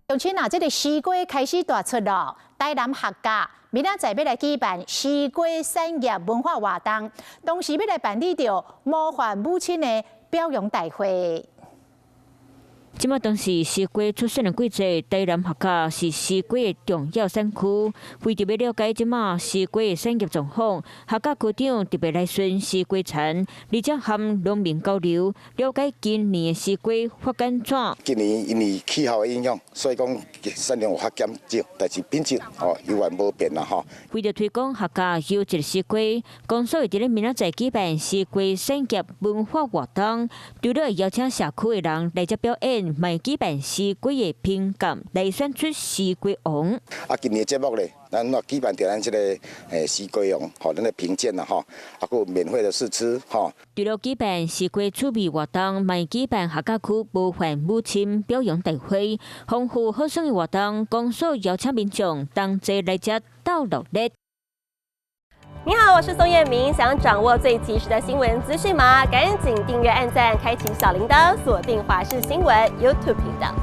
鄉親啊，這个西瓜開始大出囉，台南客家明仔載欲來舉辦西瓜產業文化活動，同時欲來辦理著模範母親的表揚大會。這馬當是西瓜出產的季節，台南客家是西瓜的重要產區。為著欲了解這馬西瓜的產業狀況，客家區長特別來巡西瓜田，而且和農民交流，了解今年的西瓜發展怎。今年因為氣候的影響，所以講產量有較減少，但是品質哦猶原無變啦吼。為著推廣客家優質西瓜，公所會佇咧明仔載舉辦西瓜產業文化活動，除了會邀請社區的人來遮表演，嘛會舉辦西瓜的評鑑，來選出西瓜王。啊，今年節目咧，咱嘛舉辦著咱這个西瓜王，予咱的評鑑啦吼，啊，閣有免費的試吃吼。除了舉辦西瓜趣味活動，嘛會舉辦客家區模範母親表揚大會，豐富好耍的活動，公所邀請民眾同齊來遮鬥熱鬧。你好，我是宋燕明，想掌握最及時的新聞資訊嗎？趕緊訂閱、按讚、開啟小鈴鐺，鎖定華視新聞 YouTube 頻道。